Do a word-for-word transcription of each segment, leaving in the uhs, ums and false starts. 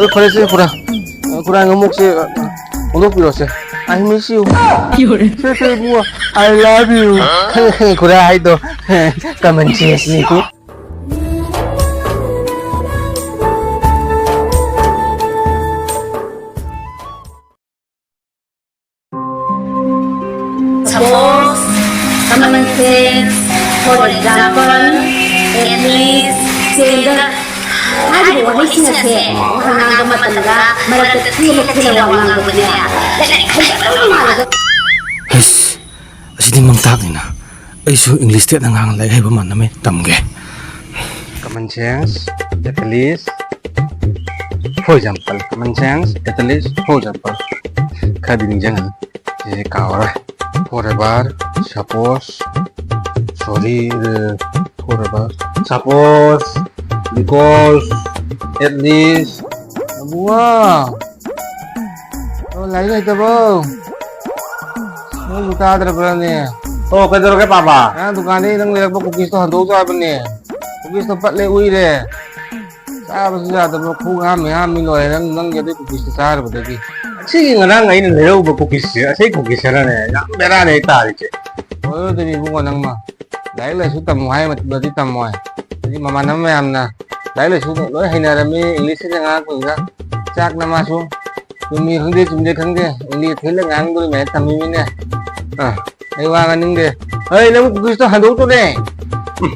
ꯑꯗꯨ ꯐꯔꯦꯁꯦ, ꯈꯨꯔꯥ꯫ ꯑ, ꯈꯨꯔꯥ, ꯉꯥꯃꯣꯛꯁꯦ, ꯑ, ꯑꯣꯟꯊꯣꯛꯄꯤꯔꯣꯁꯦ꯫ I miss you꯫ Say, say, Ibungo, I love you꯫ ꯈꯪꯉꯦ, ꯈꯪꯉꯦ, ꯈꯨꯔꯥ ꯍꯥꯏꯗꯣ common senseꯅꯤ꯫ Suppose, common sense, for example, at least, ꯁꯦꯡꯗ ꯍꯥꯏꯔꯤꯕ ꯋꯥꯍꯩꯁꯤꯡ ꯑꯁꯦ ꯋꯥ ꯉꯥꯡꯕ ꯃꯇꯝꯗ ꯃꯔꯛꯇ ꯊꯦꯡꯅ ꯊꯦꯡꯅ ꯋꯥ ꯉꯥꯡꯕꯗꯅꯦ, ꯂꯥꯏꯔꯤꯛ ꯍꯩꯒꯗꯕ ꯃꯥꯜꯂꯒ꯫ ꯍꯩꯁ, ꯑꯁꯤꯗꯤ ꯃꯥꯡꯇꯥꯛꯅꯤꯅ꯫ ꯑꯩꯁꯨ ꯏꯪꯂꯤꯁ ꯇꯦꯠ ꯑꯉꯥꯡ ꯂꯥꯏꯔꯤꯛ ꯍꯩꯕ ꯃꯥꯟꯅꯃꯦ, ꯇꯝꯒꯦ꯫ Common sense, at least, for example, common sense, at least, for example. ꯈꯔꯗꯤ ꯅꯤꯡꯁꯤꯡꯉꯅꯤ꯫ ꯁꯤꯁꯦ ꯀꯥꯎꯔꯔꯣꯏ꯫ Forever, suppose, sorry, uh, forever, suppose, because, at least. ꯏꯕꯨꯡꯉꯣ! ꯑꯣ, ꯂꯥꯏꯔꯤꯛ ꯍꯩꯇꯕꯧ! ꯅꯪꯕꯨ ꯇꯥꯗ꯭ꯔꯕ꯭ꯔꯥꯅꯦ? ꯑꯣ, ꯀꯩꯗꯧꯔꯒꯦ, ꯄꯥꯕ? ꯉꯔꯥꯡ ꯗꯨꯀꯥꯟꯗꯒꯤ ꯅꯪ ꯂꯩꯔꯛꯄ cookieesꯇꯣ ꯍꯟꯗꯣꯛꯎꯆꯣ ꯍꯥꯏꯕꯅꯦ꯫ Cookieesꯇꯣ ꯄꯠꯂꯦ, ꯎꯏꯔꯦ꯫ ꯆꯥꯕꯁꯨ ꯌꯥꯗꯕ, ꯈꯨ ꯍꯥꯝꯃꯤ ꯍꯥꯝꯃꯤ ꯂꯣꯏꯔꯦ ꯅꯪ, ꯅꯪꯒꯤ ꯑꯗꯨ cookieesꯇꯣ ꯆꯥꯔꯨꯕꯗꯒꯤ꯫ ꯑꯁꯤꯒꯤ ꯉꯔꯥꯡ ꯑꯩꯅ ꯂꯩꯔꯛꯎꯕ cookieesꯁꯦ, ꯑꯁꯤ cookieesꯁꯤꯅꯅꯦ ꯌꯥꯝ ꯕꯦꯔꯥꯅꯦ ꯑꯩ ꯇꯥꯔꯤꯁꯦ꯫ ꯑꯣꯏꯔꯣꯏꯗꯣꯏꯅꯤ ꯏꯕꯨꯡꯉꯣ ꯅꯪꯃ꯫ ꯂꯥꯏꯔꯤꯛ ꯂꯥꯏꯁꯨ ꯇꯝꯃꯨ ꯍꯥꯏ ꯃꯇꯝꯗꯗꯤ ꯇꯝꯃꯣꯏ꯫ ꯍꯥꯏꯗꯤ ꯃꯃꯥꯟꯅꯕ ꯃꯌꯥꯝꯅ ꯂꯥꯏꯔꯤꯛ ꯂꯥꯏꯁꯨ ꯂꯣꯏ ꯍꯩꯅꯔꯝꯃꯤ, Englishꯁꯤꯗ ꯉꯥꯡꯉꯛꯄꯗꯨꯗ ꯆꯥꯛꯅ ꯃꯥꯁꯨ ꯆꯨꯝꯃꯤ ꯈꯪꯗꯦ, ꯆꯨꯝꯗꯦ ꯈꯪꯗꯦ, English ꯊꯤꯜꯂ ꯉꯥꯡꯗꯣꯔꯤꯃꯦꯅ ꯇꯝꯃꯤꯃꯤꯅꯦ꯫ ꯑꯥ, ꯑꯩ ꯋꯥ ꯉꯥꯡꯅꯤꯡꯗꯦ꯫ ꯍꯩ, ꯅꯪ cookieesꯇꯣ ꯍꯟꯗꯣꯛꯇꯣꯔꯦ꯫ ꯎꯝ,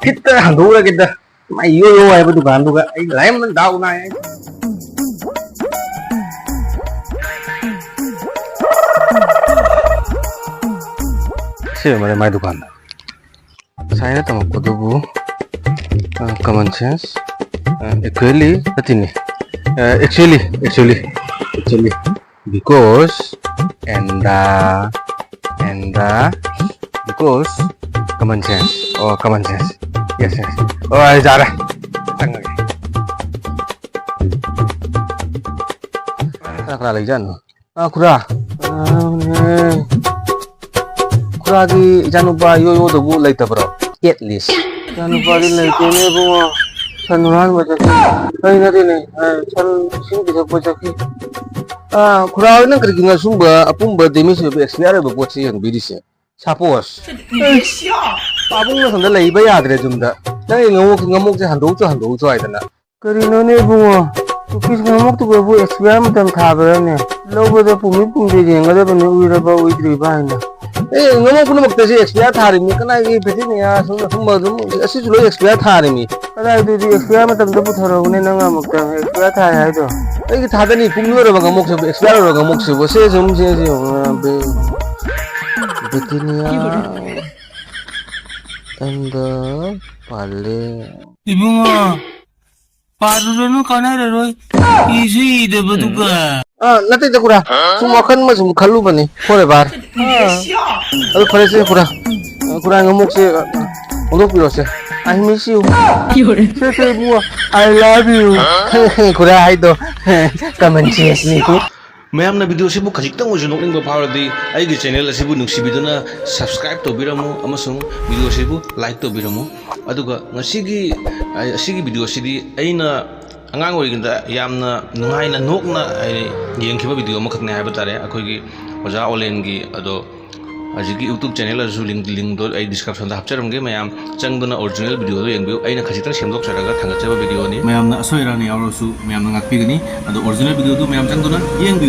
ꯐꯤꯠꯇ ꯍꯟꯗꯣꯛꯎꯔꯒꯦꯗ꯫ ꯃꯥꯏ ꯌꯣ ꯌꯣ ꯍꯥꯏꯕ ꯗꯨꯀꯥꯟꯗꯨꯒ ꯑꯩ ꯂꯥꯏ ꯑꯃ ꯗꯥꯎ ꯅꯥꯏ꯫ ꯁꯤ ꯑꯣꯏꯔꯝꯃꯅꯤ ꯃꯥꯏ ꯗꯨꯀꯥꯟꯗ꯫ ꯉꯁꯥꯏꯅ ꯇꯝꯃꯛꯄꯗꯨꯕꯨ, ꯑ, common sense, ꯑ, actually ꯅꯠꯇꯦꯅꯦ꯫ ꯑ, actually, actually, actually, because and the, and the, because common sense. ꯑꯣ, common sense. Yes, yes. ꯑꯣ, ꯑꯩ ꯌꯥꯔꯦ꯫ ꯆꯪꯉꯒꯦ꯫ ꯀꯅꯥ ꯀꯅꯥ ꯂꯩꯖꯥꯠꯅꯣ? ꯑ, ꯈꯨꯔꯥ꯫ ꯑ, ꯈꯨꯔꯥꯒꯤ ꯏꯆꯥꯅꯨꯄꯥ ꯌꯣꯌꯣꯗꯨꯕꯨ ꯂꯩꯇꯕ꯭ꯔꯣ? At least꯫ ꯏꯆꯥꯅꯨꯄꯥꯗꯤ ꯂꯩꯇꯦꯅꯦ ꯏꯕꯨꯡꯉꯣ꯫ ꯁꯟ ꯍꯨꯔꯥꯟꯕ ꯆꯠꯈꯤ꯫ ꯑꯩ ꯅꯠꯇꯦꯅꯦ, ꯑ, ꯁꯟ ꯏꯁꯤꯡ ꯄꯤꯊꯛꯄ ꯆꯠꯈꯤ꯫ ꯑ, ꯈꯨꯔꯥ ꯍꯣꯏ, ꯅꯪ ꯀꯔꯤꯒꯤꯅꯣ ꯁꯨꯝꯕ ꯑꯄꯨꯝꯕ damage ꯑꯣꯏꯕ expire ꯑꯣꯏꯕ ꯄꯣꯠꯁꯦ ꯌꯣꯟꯕꯤꯔꯤꯁꯦ? Suppose꯫ ꯄꯥꯕꯨꯡ ꯅꯊꯟꯗ ꯂꯩꯕ ꯌꯥꯗ꯭ꯔꯦ ꯌꯨꯝꯗ꯫ ꯅꯪꯒꯤ ꯉꯥꯃꯣꯛ-, ꯉꯥꯃꯣꯛꯁꯦ ꯍꯟꯗꯣꯛꯎꯆꯣ, ꯍꯟꯗꯣꯛꯎꯆꯣ ꯍꯥꯏꯗꯅ꯫ ꯀꯔꯤꯅꯣꯅꯦ ꯏꯕꯨꯡꯉꯣ? ꯀꯨꯀꯤꯁ ꯉꯥꯃꯣꯛꯇꯨꯕꯨ expire ꯃꯇꯝ ꯊꯥꯕ꯭ꯔꯥꯅꯦ? ꯂꯧꯕꯗ ꯄꯨꯝꯃꯤ ꯄꯨꯝꯗꯦ ꯌꯦꯡꯒꯗꯕꯅꯤ, ꯎꯏꯔꯕ ꯎꯏꯗ꯭ꯔꯤꯕ ꯍꯥꯏꯅ꯫ ꯑꯦ, ꯉꯥꯃꯣꯛ ꯄꯨꯝꯅꯃꯛꯇꯁꯦ expire ꯊꯥꯔꯤꯕꯅꯤ꯫ ꯀꯅꯥꯒꯤ ꯕꯦꯇꯤꯅꯤꯌꯥ ꯁꯨꯝ ꯑꯁꯨꯝꯕ ꯑꯗꯨꯝ, ꯑꯁꯤꯁꯨ ꯂꯣꯏ expire ꯊꯥꯔꯤꯃꯤ꯫ ꯀꯗꯥꯏꯗꯨꯗꯤ expire ꯃꯇꯝꯗ ꯄꯨꯊꯣꯔꯛꯎꯅꯦ ꯅꯪ ꯑꯃꯨꯛꯇ expire ꯊꯥꯏ ꯍꯥꯏꯗꯣ? ꯑꯩꯒꯤ ꯊꯥꯗꯅꯤ ꯄꯨꯝꯂꯣꯏꯔꯕ ꯉꯥꯃꯣꯛꯁꯤꯕꯨ, expire ꯑꯣꯏꯔꯕ ꯉꯥꯃꯣꯛꯁꯤꯕꯨ꯫ ꯁꯦ ꯁꯨꯝ, ꯁꯦ, ꯁꯦ, ꯌꯦꯡꯉꯨ, ꯕꯦ-, ꯕꯦꯇꯤꯅꯤꯌꯥ꯫ ꯑꯦꯟꯗ ꯄꯥꯂꯦ꯫ ꯏꯕꯨꯡꯉꯣ, ꯄꯥꯔꯨꯔꯅꯨ, ꯀꯥꯟꯅꯔꯔꯣꯏ꯫ ꯏꯁꯨ ꯏꯗꯕꯗꯨꯒ꯫ ꯑꯥ, ꯅꯠꯇꯦꯗ, ꯈꯨꯔꯥ꯫ ꯁꯨꯝ ꯋꯥꯈꯜ ꯑꯃ ꯁꯨꯝ ꯈꯜꯂꯨꯕꯅꯤ, forever꯫ ꯑꯗꯨ ꯐꯔꯦꯁꯦ, ꯈꯨꯔꯥ꯫ ꯑ, ꯈꯨꯔꯥ, ꯉꯥꯃꯣꯛꯁꯦ, ꯑ, ꯍꯣꯡꯗꯣꯛꯄꯤꯔꯣꯁꯦ꯫ I miss you꯫ Say, say, Ibungo, I love you꯫ ꯈꯪꯉꯦ, ꯈꯪꯉꯦ, ꯈꯨꯔꯥ ꯍꯥꯏꯗꯣ꯫ Common sense ꯅꯤ꯫ ꯃꯌꯥꯝꯅ video ꯑꯁꯤꯕꯨ ꯈꯖꯤꯛꯇꯪ ꯑꯣꯏꯔꯁꯨ ꯅꯣꯛꯅꯤꯡꯕ ꯐꯥꯎꯔꯗꯤ, ꯑꯩꯒꯤ channel ꯑꯁꯤꯕꯨ ꯅꯨꯡꯁꯤꯕꯤꯗꯨꯅ subscribe ꯇꯧꯕꯤꯔꯝꯃꯨ ꯑꯃꯁꯨꯡ video ꯑꯁꯤꯕꯨ like ꯇꯧꯕꯤꯔꯝꯃꯨ꯫ ꯑꯗꯨꯒ ꯉꯁꯤꯒꯤ, ꯑ, ꯑꯁꯤꯒꯤ video ꯑꯁꯤꯗꯤ ꯑꯩꯅ ꯑꯉꯥꯡ ꯑꯣꯏꯔꯤꯉꯩꯗ ꯌꯥꯝꯅ ꯅꯨꯡꯉꯥꯏꯅ ꯅꯣꯛꯅ ꯑꯩ ꯌꯦꯡꯈꯤꯕ video ꯑꯃꯈꯛꯅꯦ ꯍꯥꯏꯕ ꯇꯥꯔꯦ, ꯑꯩꯈꯣꯏꯒꯤ ꯑꯣꯖꯥ ꯑꯣꯂꯦꯟꯒꯤ꯫ ꯑꯗꯣ ꯍꯧꯖꯤꯛꯀꯤ YouTube channel ꯑꯗꯨꯁꯨ link, linkꯗꯣ ꯑꯩ descriptionꯗ ꯍꯥꯞꯆꯔꯝꯒꯦ, ꯃꯌꯥꯝ ꯆꯪꯗꯨꯅ original videoꯗꯣ ꯌꯦꯡꯕꯤꯌꯨ꯫ ꯑꯩꯅ ꯈꯖꯤꯛꯇꯪ ꯁꯦꯝꯗꯣꯛꯆꯔꯒ ꯊꯥꯡꯒꯠꯆꯕ videoꯅꯤ꯫ ꯃꯌꯥꯝꯅ ꯑꯁꯣꯏ ꯑꯔꯥꯟ ꯌꯥꯎꯔꯁꯨ ꯃꯌꯥꯝꯅ ꯉꯥꯛꯄꯤꯒꯅꯤ꯫ ꯑꯗꯣ original videoꯗꯨ ꯃꯌꯥꯝ ꯆꯪꯗꯨꯅ ꯌꯦꯡꯕꯤꯌꯨ꯫